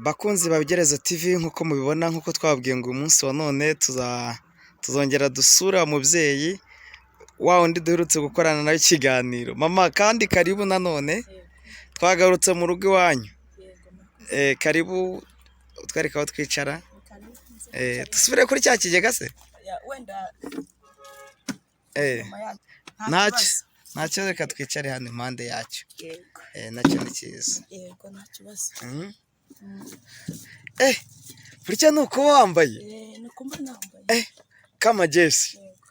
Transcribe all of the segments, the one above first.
Bakunzi ba Igerezo TV, nk'uko mubibona, nk'uko twababwiye ngo uyu munsi wa none tuzongera dusura umubyeyi wa wundi duherutse gukorana nawe ikiganiro. Mama, kandi karibu nanone, twagarutse mu rugo iwanyu. Karibu, twereke aho twicara. Dusubire kuri cya kigega se? Wenda. Ntacyo, ntacyo, reka twicare hano impande yacyo. Yego. Nacyo ni cyiza. Yego, nta kibazo. Burya ni ukuba wambaye Ni uko mba nambaye. K'amajesi. Yego,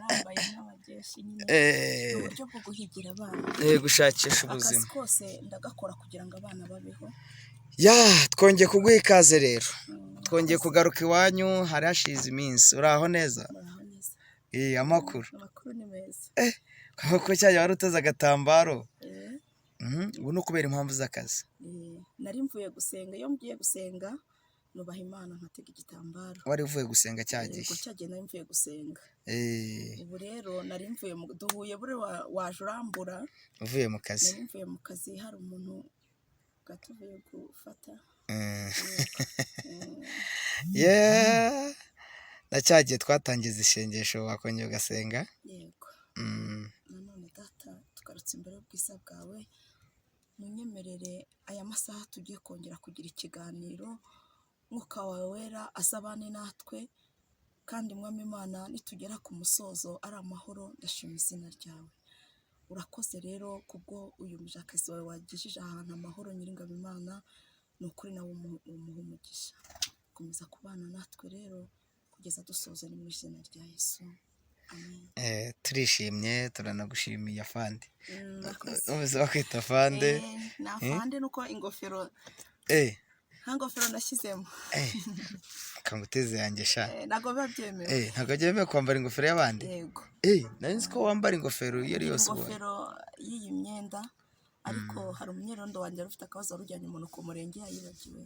nambaye nk'abajeshi nyine. Ni uburyo bwo guhigira abana. Gushakisha Akazi ubuzima. kose ndagakora kugira ngo abana babeho. Ya, twongeye kuguha ikaze rero, twongeye kugaruka iwanyu, hari hashize iminsi. Uraho neza? Muraho neza. Amakuru? Amakuru ni meza. Kuko cyajya wari uteze agatambaro. Ubu ni ukubera impamvu z'akazi. Nari mvuye gusenga. Iyo mgiye gusenga nubaha Imana nkatega igitambaro. Wari uvuye gusenga cya gihe? Yego, cyagihe nari mvuye gusenga. Ubu rero nari mvuye mu duhuye buri waje urambura. Uvuye mu kazi. Nari mvuye mu kazi, hari umuntu gatuvuye gufata. Yeah. Na cya gihe twatangiza isengesho, wakongera ugasenga. Yego. Nanone Data, tugarutse imbere y'ubwiza bwawe, munyemerere aya masaha tugiye kongera kugira ikiganiro, Mwuka wawe Wera azabane natwe, kandi Mwami Imana, nitugera ku musozo ari amahoro, ndashima izina ryawe. Urakoze rero kubwo uyu mujakazi wawe wagejeje ahantu amahoro. Nyiringabo Imana, ni ukuri nawe umuhe umugisha. Komeza kubana natwe rero kugeza dusoza, ni mu izina rya Yesu, amen. Turishimye, turanagushimiye, afande. Murakoze. Numvise bakwita afande. Ni afande, nuko ingofero, nta ngofero nashyizemo. Kanguteze yanjye sha. Ntabwo biba byemewe. Ntabwo byemewe kwambara ingofero y'abandi? Yego. Nari nzi ko wambara ingofero iyo ari yose ubonye. Ingofero y'iyi myenda, ariko hari umunyerondo wanjye wari ufite akabazo, wari ujyanye umuntu ku murenge yayibagiwe,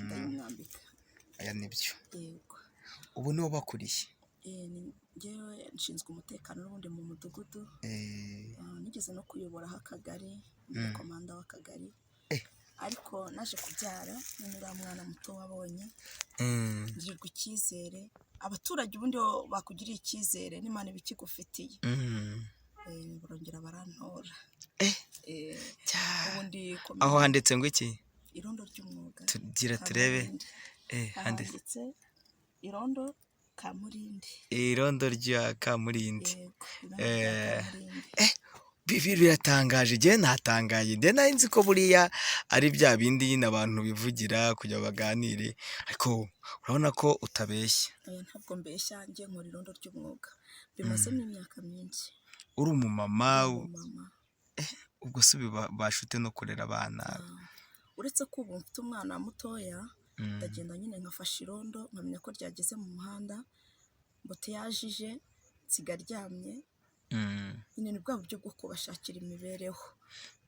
ndayimwambika. Aya nibyo. Yego. Ubu niwo bakuriye? Njyewe nshinzwe umutekano n'ubundi mu mudugudu. Nigeze no kuyoboraho akagari, ndi komanda w'akagari. Ariko naje kubyara none uriya mwana muto wabonye, ngirirwa icyizere. Abaturage ubundi bo bakugiriye icyizere n'Imana iba ikigufitiye. Barongera barantora. Ubundi Aho handitse ngo iki? Irondo ry'umwuga. Tugira turebe. Kamurindi. Handitse Handitse irondo Kamurindi. Irondo rya Kamurindi. Yego, irondo rya Kamurindi. Biratangaje, njyewe natangaye. Njyewe nari nzi ko buriya ari bya bindi nyine abantu bivugira kugira ngo baganire, ariko urabona ko utabeshya. Oya, ntabwo mbeshya, njye nkora irondo ry'umwuga, bimazemo imyaka myinshi. Uri umumama? Umumama. Ubwo se ubibasha ute no kurera abana? Uretse ko ubu mfite umwana mutoya, ndagenda nyine nkafasha irondo, nkamenya ko ryageze mu muhanda, moto yajije nsiga aryamye. Nyine ni bwa buryo bwo kubashakira imibereho,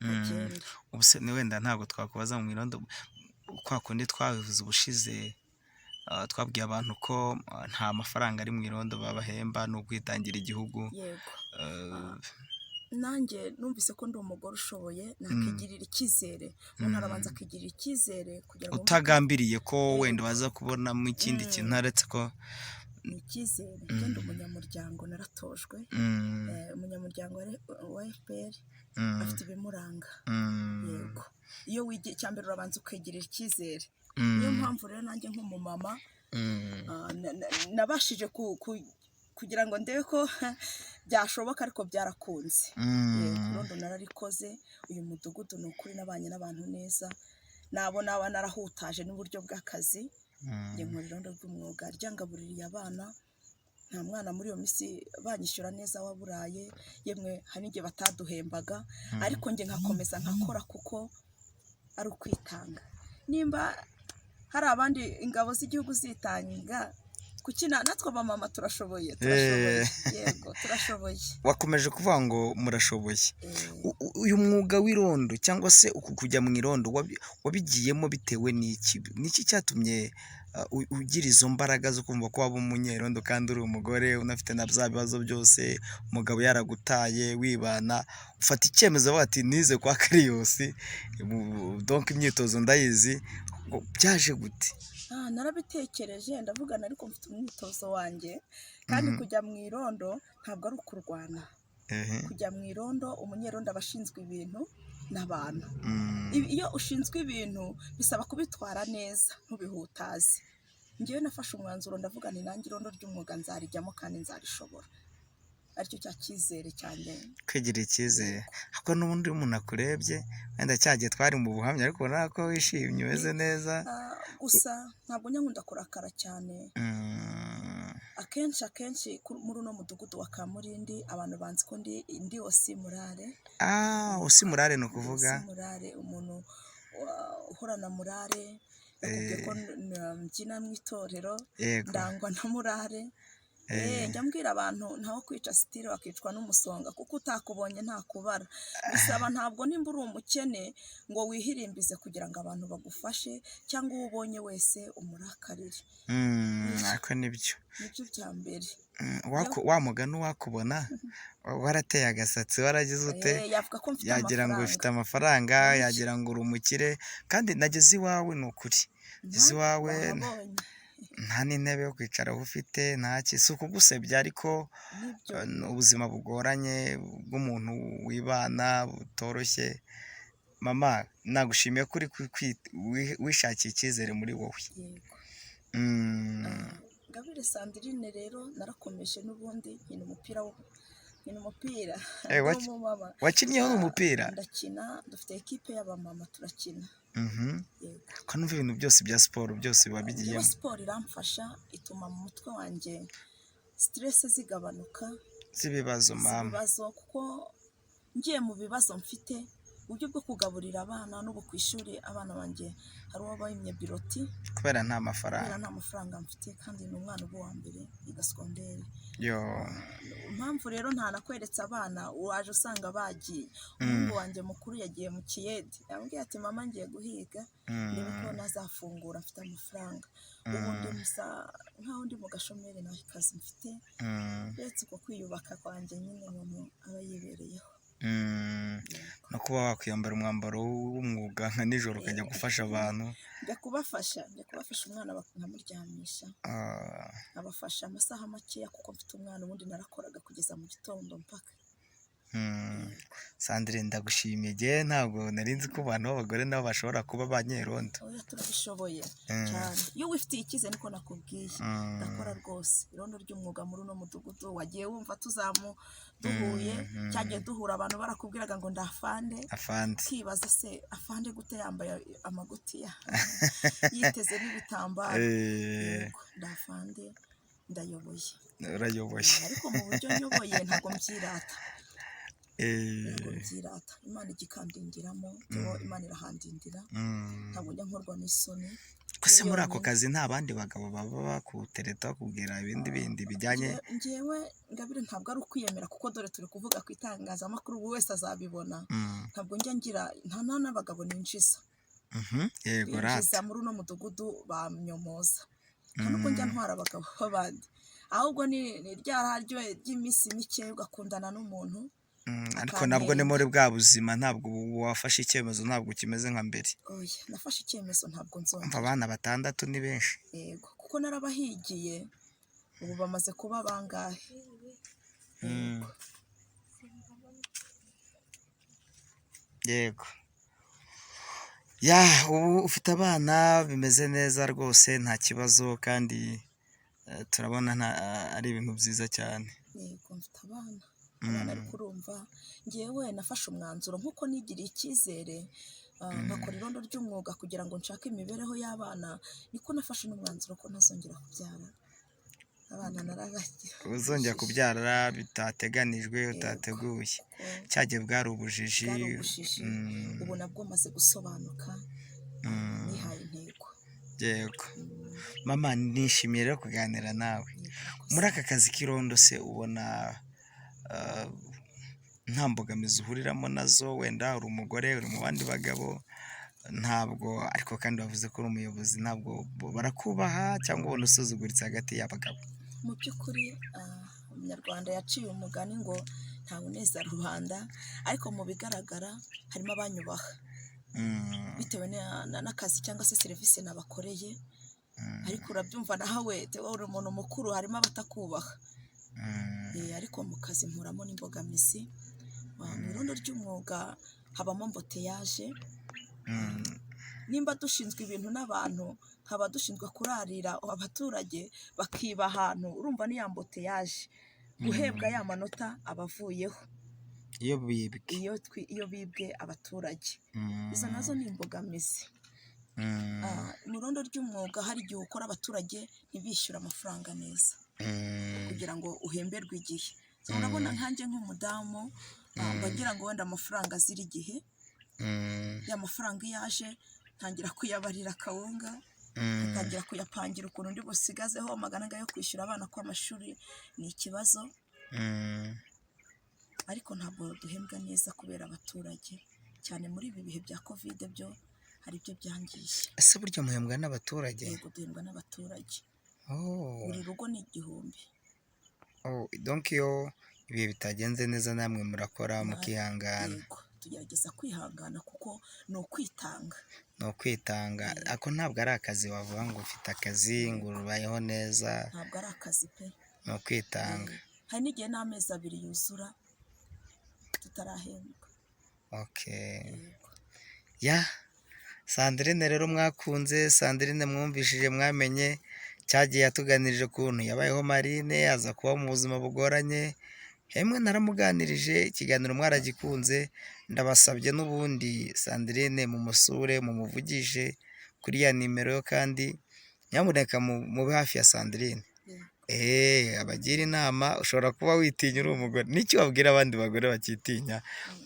nkagenda. Ubu se ni wenda ntabwo twakubaza mu irondo kwa kundi twabivuze ubushize, twabwiye abantu ko nta mafaranga ari mu irondo babahemba, ni ukwitangira igihugu. Yego. Nanjye numvise ko ndi umugore ushoboye, nakigirira icyizere. Umuntu arabanza akigirira icyizere kugira ngo Utagambiriye ko wenda baza kubonamo ikindi kintu aretse ko Ni icyizere. Ngenda umunyamuryango, naratojwe. Umunyamuryango wa FPR afite ibimuranga. Yego, iyo wigiye, icya mbere urabanza ukigirira icyizere. Niyo mpamvu rero nanjye nk'umumama nabashije kugira ngo ndebe ko byashoboka, ariko byarakunze. Yego, irondo nararikoze. Uyu mudugudu ni ukuri nabanye n'abantu neza, nabo naba narahutaje n'uburyo bw'akazi. Njye nkora irondo ry'umwuga, ryangabuririye abana. Nta mwana muri iyo minsi banyishyura neza waburaye. Yemwe hari n'igihe bataduhembaga, ariko njye nkakomeza nkakora kuko ari ukwitanga. Nimba hari abandi ingabo z'igihugu zitanga, kuki natwe abamama turashoboye? Turashoboye, yego, turashoboye. Wakomeje kuvuga ngo murashoboye. Uyu mwuga w'irondo cyangwa se uku kujya mu irondo wabigiyemo bitewe n'iki? Niki cyatumye ugira izo mbaraga zo kumva ko waba umunyerondo kandi uri umugore, unafite na bya bibazo byose, umugabo yaragutaye, wibana, ufata icyemezo uvuga ati: "Nize kwa Kariyusi, donc imyitozo ndayizi"? Ngo byaje gute? Narabitekereje ndavugana, ariko mfite umwitozo wanjye, kandi kujya mu irondo ntabwo ari ukurwana. Kujya mu irondo, umunyerondo aba ashinzwe ibintu n'abantu. Iyo ushinzwe ibintu bisaba kubitwara neza, ntubihutaze. Ngewe nafashe umwanzuro ndavuga nti nanjye irondo ry'umwuga nzarijyamo kandi nzarishobora, aricyo cya cyizere cyanjye. Kwigirira icyizere, ariko n'ubundi iyo umuntu akurebye, wenda cya gihe twari mu buhamya, ariko ubona ko wishimye, umeze neza. Gusa ntabwo njya nkunda kurakara cyane. Akenshi muri uno mudugudu wa Kamurindi abantu banzi ko ndi osi murare. Osi murare ni ukuvuga? Osi murare, umuntu uhorana murare. Nakubwiye ko mbyina mu itorero, ndangwa na murare. Njya mbwira abantu, ntawo kwica sitire wakicwa n'umusonga, kuko utakubonye ntakubara. Bisaba ntabwo nimba uri umukene ngo wihirimbize kugira ngo abantu bagufashe, cyangwa uwo ubonye wese umurakarire. Ariko nibyo. Nibyo bya mbere. Wa mugani, uwakubona warateye agasatsi, waragize ute, yavuga ko mfite yagira ngo amafaranga. ufite amafaranga, yagira ngo uri umukire. Kandi nageze iwawe, ni ukuri ngeze iwawe, Wahabonye. nta n'intebe yo kwicaraho ufite, nta ki, si ukugusebya, ariko Nibyo. Ni ubuzima bugoranye bw'umuntu wibana butoroshye. Mama, nagushimiye ko uri wishakiye icyizere muri wowe. Yego. Ngabire Sandrine rero narakomeje n'ubundi nkina umupira nkina umupira. Ndi umumama. Wakinnyeho n'umupira? Ndakina, dufite ekipe y'abamama, turakina. Yego. Ko numva ibintu byose bya siporo byose biba Njyewe bigiyemo? Siporo iramfasha, ituma mu mutwe wanjye stress zigabanuka. Z'ibibazo, mama. Ibibazo, kuko ngiye mu bibazo mfite uburyo bwo kugaburira abana. N'ubu ku ishuri abana banjye hari uwo bimye biroti kubera nta kubera mafaranga. Nta mafaranga mfite, kandi ni umwana uba uwa mbere yiga segonderi. Yo. Impamvu rero ntanakweretse abana, waje usanga bagiye. Umuhungu wanjye mukuru yagiye mu kiyede, yambwiye ati: "Mama, ngiye guhiga ndebe ko nazafungura mfite amafaranga." Ubu ndi musa nkaho ndi mu gashomeri, nta kazi mfite uretse uko kwiyubaka kwanjye nyine umuntu aba yibereyeho. No kuba wakwiyambara umwambaro w'umwuga nka nijoro ukajya gufasha abantu. Njya kubafasha umwana nkamuryamisha, nkabafasha amasaha makeya kuko mfite umwana. Ubundi narakoraga kugeza mu gitondo mpaka. Sandrine, ndagushimiye. Njyewe ntabwo nari nzi ko abantu b'abagore nabo bashobora kuba abanyerondo. Oya, turabishoboye cyane iyo wifitiye icyizere, niko nakubwiye. Ndakora rwose irondo ry'umwuga muri uno mudugudu. Wagiye wumva tuzamu duhuye, cyagiye duhura, abantu barakubwiraga ngo ndafande. Afande. Ukibaza se afande gute yambaye amagutiya, yiteze n'ibitambaro? Yego, ndafande, ndayoboye. Urayoboye. Ariko mu buryo nyoboye ntabwo mbyirata. Ntabwo mbyirata, Imana ijya ikandindiramo. Njyewe Imana irahandindira. Ntabwo njya nkorwa n'isoni. Ko se muri ako Yonyine. kazi nta bandi bagabo baba bakutereta, bakubwira ibindi bindi bijyanye? Njyewe Ngabire, ntabwo ari ukwiyemera, kuko dore turi kuvuga ku itangazamakuru, buri wese azabibona. Ntabwo njya ngira nta n'abagabo ninjiza. Yego Binjiza rata. muri uno mudugudu bamyomoza. Nta nubwo njya ntwara abagabo b'abandi, ahubwo ni rya ryo ry'iminsi mike ugakundana n'umuntu Ariko nabwo ni akantenga. muri bwa buzima, ntabwo ubu wafashe icyemezo, ntabwo kimeze nka mbere. Oya, nafashe icyemezo, ntabwo Umva, nzongera. abana batandatu ni benshi. Yego, kuko narabahigiye, ubu bamaze kuba bangahe? Yego. Yego ya, ubu ufite abana bimeze neza rwose, nta kibazo, kandi turabona nta ari ibintu byiza cyane. Yego, mfite abana, ariko urumva ngewe nafashe umwanzuro nk'uko nigiriye icyizere, nkakora irondo ry'umwuga kugira ngo nshake imibereho y'abana, niko nafashe n'umwanzuro ko ntazongera kubyara abana. Narabagira. Uzongera kubyara bitateganijwe, utateguye. Kuko Cyagihe bwari ubujiji. Bwari ubujiji. Ubu nabwo maze gusobanuka, nihaye intego. Yego mama, nishimiye rero kuganira nawe. Yego, urakoze. Muri aka kazi k'irondo se ubona nta mbogamizi uhuriramo nazo? Wenda uri umugore, uri mu bandi bagabo, ntabwo, ariko kandi bavuze ko uri umuyobozi, ntabwo barakubaha cyangwa ubona usuzuguritse hagati y'abagabo? Mu by'ukuri umunyarwanda yaciye umugani ngo ntawe uneza rubanda, ariko mu bigaragara harimo abanyubaha. Bitewe n'akazi cyangwa se serivisi nabakoreye. Ariko urabyumva nawe wowe uri umuntu mukuru, harimo abatakubaha. Ariko mu kazi mpuramo n'imbogamizi. Mu irondo ry'umwuga habamo embouteillage. Nimba dushinzwe ibintu n'abantu, nkaba dushinzwe kurarira abaturage bakiba ahantu, urumva ni ya embouteillage, guhebwa ya manota aba avuyeho. Iyo bibwe. Iyo bibwe abaturage, izo nazo ni imbogamizi. Mu irondo ry'umwuga hari igihe ukora abaturage ntibishyure amafaranga neza kugira ngo uhemberwe igihe. So, urabona nkanjye nk'umudamu, mba ngira ngo wenda amafaranga azira igihe. Ya mafaranga iyo aje ntangira kuyabarira akawunga, ntangira kuyapangira ukuntu ndi busigazeho 400 yo kwishyura abana kw'amashuri, ni ikibazo. Ariko ntabwo duhembwa neza kubera abaturage, cyane muri ibi bihe bya Covid byo hari ibyo byangije. Ese burya muhembwa n'abaturage? Yego, duhembwa n'abaturage. Oh. Buri rugo ni 1000. Oh, donc iyo ibihe bitagenze neza namwe murakora mukihangana. Yego, tugerageza kwihangana kuko ni ukwitanga. Ni ukwitanga. Ako ntabwo ari akazi wavuga ngo ufite akazi, ngo ubayeho neza. Ntabwo ari akazi pe. Ni ukwitanga. Hari n'igihe n'amezi 2 yuzura tutarahembwa. Okay. Yego. Ya Sandrine rero mwakunze, Sandrine mwumvishije, mwamenye cyagiye yatuganirije ukuntu yabayeho marine, aza kuba mu buzima bugoranye. Hemwe naramuganirije, ikiganiro mwaragikunze. Ndabasabye n'ubundi Sandrine mumusure, mumuvugishe kuri ya nimero yo, kandi nyamuneka mube hafi ya Sandrine. Abagira inama. Ushobora kuba witinya uri umugore, n'icyo wabwira abandi bagore bakitinya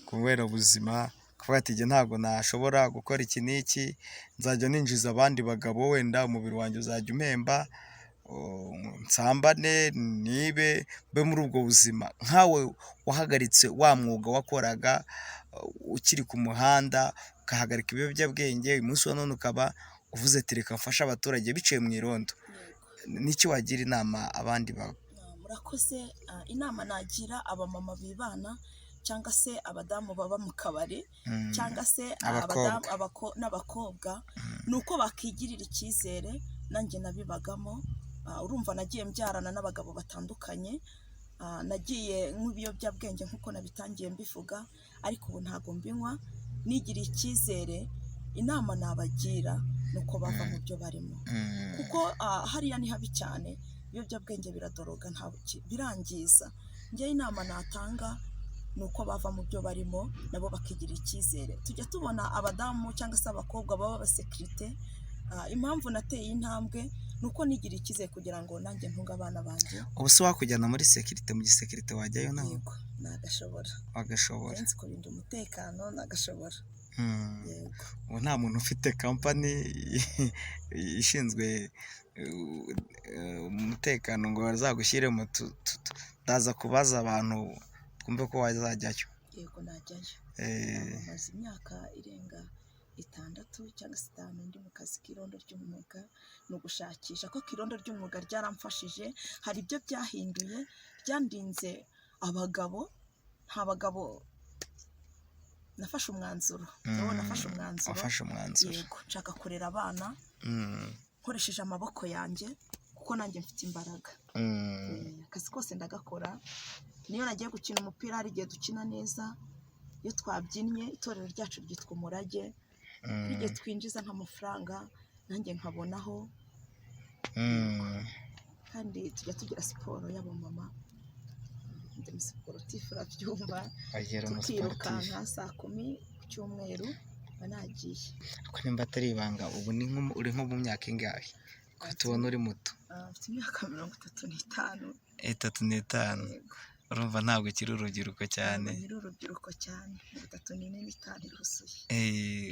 kubera ubuzima, kuvuga ati njye ntabwo nashobora gukora iki n'iki, nzajya ninjiza abandi bagabo, wenda umubiri wanjye uzajya umpemba, nsambane, nibe mbe muri ubwo buzima. Nkawe wahagaritse wa mwuga wakoraga ukiri ku muhanda, ugahagarika ibiyobyabwenge, uyu munsi wa none ukaba uvuze ati reka mfashe abaturage biciye mu irondo, n'icyo wagira inama abandi ba Murakoze. Inama nagira abamama bibana cyangwa se abadamu baba mu kabari cyangwa se Abakobwa. abadamu n'abakobwa, ni uko bakigirira icyizere. Nanjye nabibagamo. Urumva nagiye mbyarana n'abagabo batandukanye. Nagiye nk'ibiyobyabwenge nk'uko nabitangiye mbivuga, ariko ubu ntabwo mbinywa, nigiriye icyizere. Inama nabagira ni uko bava mu byo barimo, kuko hariya ni habi cyane. Ibiyobyabwenge biradoroga, nta birangiza. Njyewe inama natanga ni uko bava mu byo barimo, nabo bakigira icyizere. Tujya tubona abadamu cyangwa se abakobwa baba abasekirite. Impamvu nateye intambwe ni uko nigira icyizere kugira ngo nanjye ntunge abana banjye. Ubu se wakujyana muri sekirite, mu gisekirite wajyayo nawe? Yego, nagashobora. Wagashobora. Nzi kurinda umutekano, nagashobora. Yego. Ubu nta muntu ufite kampani ishinzwe umutekano ngo bazagushyiremo, ndaza kubaza abantu twumve ko wazajyayo. Yego, najyayo. Maze imyaka irenga 6 cyangwa se 5 ndi mu kazi k'irondo ry'umwuga. Ni ugushakisha ko irondo ry'umwuga ryaramfashije, hari ibyo byahinduye, byandinze abagabo, nta bagabo. Nafashe umwanzuro. Ndabona nafashe umwanzuro. Wafashe umwanzuro. Yego, nshaka kurera abana nkoresheje amaboko yanjye, kuko nanjye mfite imbaraga. Akazi kose ndagakora. Niyo nagiye gukina umupira, hari igihe dukina neza iyo twabyinnye. Itorero ryacu ryitwa Umurage. Hari igihe twinjiza nk'amafaranga nanjye nkabonaho. Kandi tujya tugira siporo y'abamama, ndi umusiporutifu urabyumva. Wagera umusiporutifu. Tukirukanka saa 10 ku cyumweru mba nagiye. Ariko nimba atari ibanga, ubu ni nko uri nko mu myaka ingahe ko tubona uri muto? Mfite imyaka 35. 35. Yego. Urumva ntabwo ukiri urubyiruko cyane. Ntabwo nkiri urubyiruko cyane, 34, 5 iruzuye.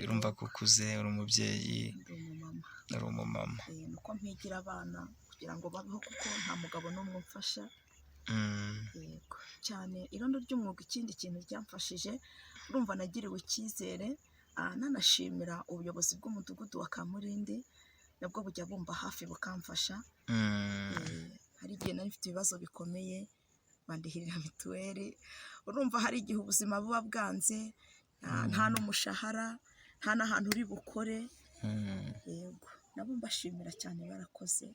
Urumva ko ukuze, uri umubyeyi. Ndi umumama. Uri umumama. Ni uko mpigira abana kugira ngo babeho, kuko nta mugabo n'umwe umfasha. Yego cyane. Irondo ry'umwuga ikindi kintu ryamfashije, urumva nagiriwe icyizere. Nanashimira ubuyobozi bw'umudugudu wa Kamurindi, nabwo bujya bumba hafi bukamfasha. Hari igihe nari mfite ibibazo bikomeye, bandihirira mituweli. Urumva hari igihe ubuzima buba bwanze, nta n'umushahara. nta n'ahantu uri bukore. Yego, nabo mbashimira cyane, barakoze.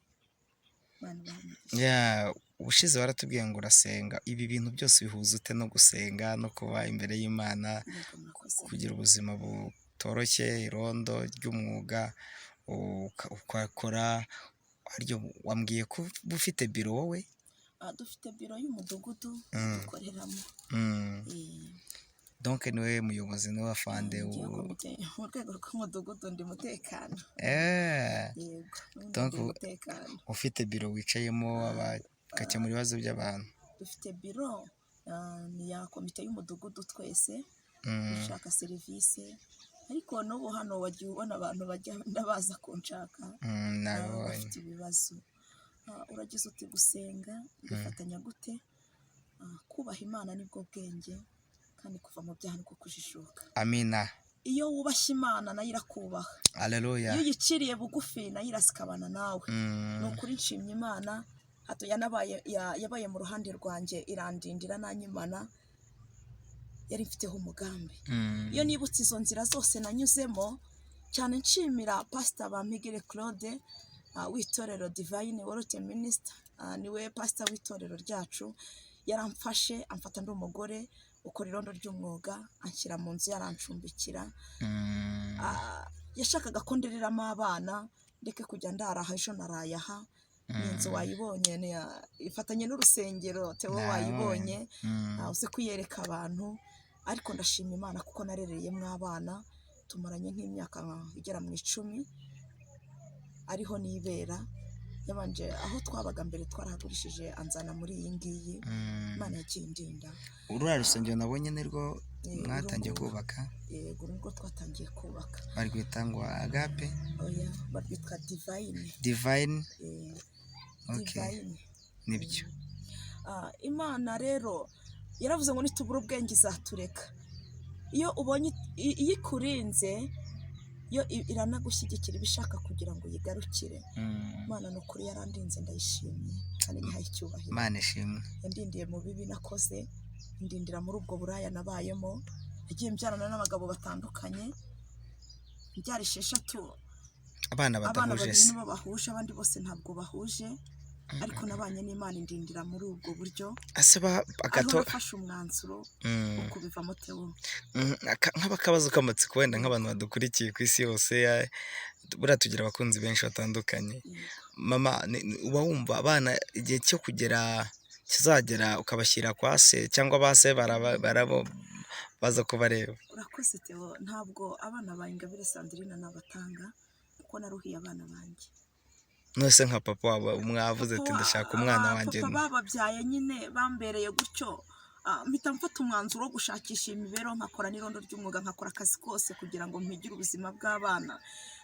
Imana ibahe umugisha. Yeah, ubushize waratubwiye ngo urasenga. Ibi bintu byose bihuza ute no gusenga no kuba imbere y'Imana, Yego, murakoze. kugira ubuzima butoroshye, irondo ry'umwuga ukakora? Harya wambwiye ko uba ufite biro wowe? Dufite biro y'umudugudu dukoreramo. Donc niwe muyobozi, niwe afande? Ngiye komite mu rwego rw'umudugudu, ndi mutekano. Yego, n'ubundi Donc ndi umutekano. Ufite biro wicayemo, bagakemura ibibazo by'abantu. Dufite biro, ni ya komite y'umudugudu twese dushaka serivisi, ariko n'ubu hano wagiye ubona abantu bagenda baza kunshaka, Nabibonye. bafite ibibazo. Uragize uti gusenga bifatanya gute? Kubaha Imana nibwo bwenge, kandi kuva mu byaha niko kujijuka. Amina. Iyo wubashye Imana, nayo irakubaha. Aleluya. Iyo uyiciriye bugufi, nayo irasikabana nawe. Ni ukuri nshimye Imana hato yanabaye yabaye mu ruhande rwanjye, irandindira nanyimana yari mfiteho umugambi. Iyo nibutse izo nzira zose nanyuzemo, cyane nshimira Pasita Bamigire Claude, w'itorero Divine Word Ministry, niwe pasita w'itorero ryacu. Yaramfashe, amfata ndi umugore ukora irondo ry'umwuga, anshyira mu nzu, yarancumbikira. Yashakaga ko ndereramo abana, ndeke kujya ndara aha, ejo naraye aha. Ni inzu wayibonye, ifatanye n'urusengero, Theo. Nabonye. Wayibonye. Uzi kuyereka abantu, ariko ndashima Imana kuko narereyemo abana, tumaranye nk'imyaka igera mu 10 ariho nibera. Yabanje aho twabaga mbere, twarahagurishije, anzana muri iyi ngiyi. Imana yagiye indinda. Uriya rusengero nabonye nirwo mwatangiye Uru nguru. kubaka? Yego, nirwo twatangiye kubaka. Barwita ngo Agape? Oya, barwitwa Divine. Divine. Okay. Divine. Nibyo. Imana rero yaravuze ngo nitubura ubwenge izatureka. Iyo ubonye iyo ikurinze, yo iranagushyigikira, iba ishaka kugira ngo uyigarukire. Imana ni ukuri yarandinze, ndayishimye kandi nyihaye icyubahiro. Imana ishimwe. Yandindiye mu bibi nakoze, indindira muri ubwo buraya nabayemo. Nagiye mbyarana n'abagabo batandukanye, mbyara 6. Abana Abana badahuje babiri se? nibo bahuje, abandi bose ntabwo bahuje, ariko nabanye n'Imana indindira muri ubwo buryo. Ase ba Ariho agato nafashe umwanzuro wo kubivamo, Theo. Nk'akabazo k'amatsiko, wenda nk'abantu badukurikiye ku isi yose, buriya tugira abakunzi benshi batandukanye. Mama, uba wumva abana igihe cyo kugera kizagera ukabashyira kwa se, cyangwa ba se barabo baza kubareba? Urakoze, Theo. Ntabwo abana ba Ingabire Sandrine nabatanga, kuko naruhiye abana banjye. Nose nka papa wabo mwavuze ati Papa ndashaka umwana wanjye? Papa bababyaye nyine bambereye gutyo. Mpita mfata umwanzuro wo gushakisha imibereho, nkakora n'irondo ry'umwuga, nkakora akazi kose kugira ngo mpigire ubuzima bw'abana,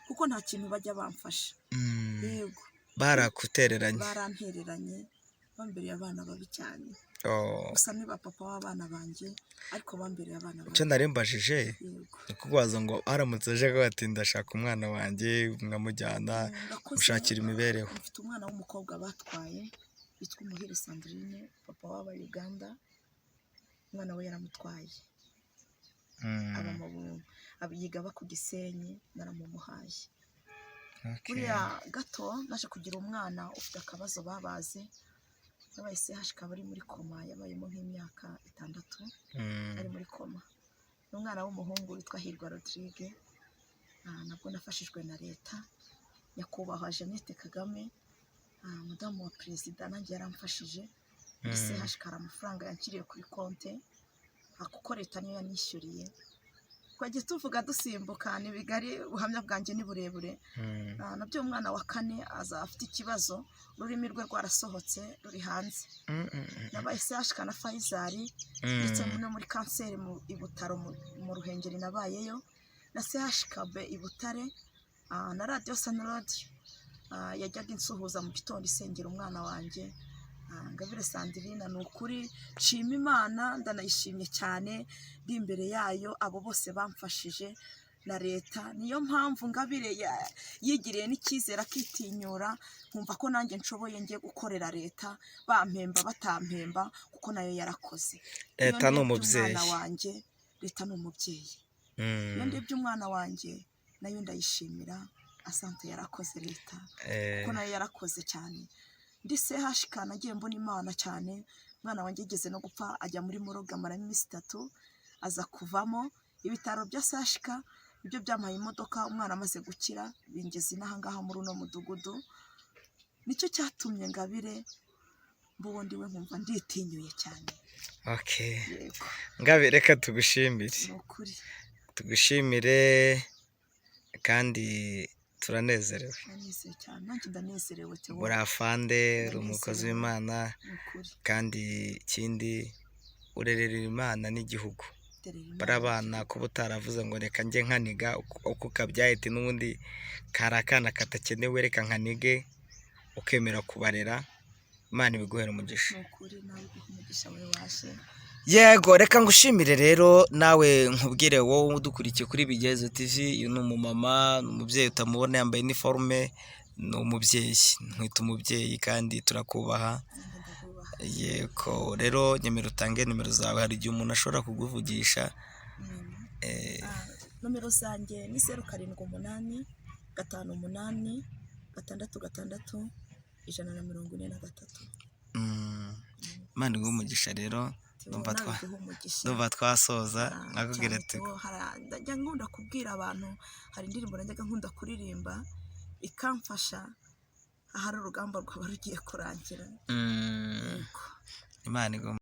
kuko nta kintu bajya bamfasha. Yego. Barakutereranye? Barantereranye, bambereye abana babi cyane. Oh. Gusa ni ba papa w'abana banjye, ariko bambereye abana Icyo babi. nari mbajije Yego. ni ukubaza ngo haramutse aje avuga ati ndashaka umwana wanjye, nkamujyana Urakoze. mushakira imibereho. Mfite umwana w'umukobwa batwaye witwa Umuhire Sandrine, papa w'aba Uganda, umwana we yaramutwaye. Aba mu yiga aba ku Gisenyi, naramumuhaye. Buriya gato naje kugira umwana ufite akabazo babaze, yabaye CHK, akaba ari muri koma, yabayemo nk'imyaka 6 ari muri koma. Ni umwana w'umuhungu witwa Hirwa Rodrigue. Nabwo nafashijwe na leta, Nyakubahwa Jeannette Kagame, mudamu wa perezida, nanjye yaramfashije muri CHK, hari amafaranga yanshyiriye kuri konte, kuko leta niyo yanishyuriye. Twagiye tuvuga dusimbuka, ni bigari, ubuhamya bwanjye ni burebure. Nabyo umwana wa kane aza afite ikibazo, ururimi rwe rwarasohotse ruri hanze. Nabaye CHK na Faisal, ndetse no muri kanseri mu i Butaro, mu Ruhengeri nabayeyo, na CHKB i Butare, na radiyo Sanirodi yajyaga insuhuza mu gitondo isengera umwana wanjye. Ngabire Sandrine, ni ukuri nshima Imana, ndanayishimye cyane, ndi imbere yayo, abo bose bamfashije na leta. Niyo mpamvu Ngabire yigiriye n'icyizere, akitinyura, nkumva ko nanjye nshoboye, ngiye gukorera leta, bampemba batampemba, kuko nayo yarakoze. Iyo Leta ni ndebye umubyeyi. umwana wanjye, leta ni umubyeyi. Iyo ndebye umwana wanjye nayo ndayishimira, asante, yarakoze leta, kuko nayo yarakoze cyane. Ndi sehashika nagiye mbona Imana cyane. Umwana wanjye yigeze no gupfa, ajya muri morgue, amaramo iminsi 3, aza kuvamo. Ibitaro bya sehashika nibyo byampaye imodoka. Umwana amaze gukira bingeze inaha ngaha muri uno mudugudu. Nicyo cyatumye Ngabire mbuwo ndiwe, nkumva nditinyuye cyane. Okay. Yego. Ngabe, reka tugushimire. Ni ukuri. Tugushimire kandi turanezerewe. Ndanezerewe cyane, nanjye ndanezerewe, Theo. Uri afande, uri umukozi Ndanezerewe. w'Imana. Ni ukuri. Kandi ikindi, urerera Imana n'igihugu. Terera Imana. Bari abana kuba utaravuze ngo reka njye nkaniga uko kabyaye, ati n'ubundi kari akana katakenewe, reka nkanige, ukemera kubarera. Imana ibiguhera umugisha. Ni ukuri, nawe iguha umugisha wowe waje. Yego, reka ngushimire rero nawe, nkubwire wowe udukurikiye kuri Bigezo TV, uyu ni umumama, ni umubyeyi utamubona yambaye iniforume, ni umubyeyi, nkwita umubyeyi kandi turakubaha. Nanjye ndakubaha. Yego, rero nyemera utange nimero zawe, hari igihe umuntu ashobora kukuvugisha. Nomero zanjye ni 0785866143. Imana iguhe umugisha rero. Theo, Ndumva nawe iguhe umugisha. Ndumva twasoza. Nkakubwira Cyane. ati Theo, njya nkunda kubwira abantu, hari indirimbo najyaga nkunda kuririmba ikamfasha ahari urugamba rwaba rugiye kurangira. Yego. Imana iguhe.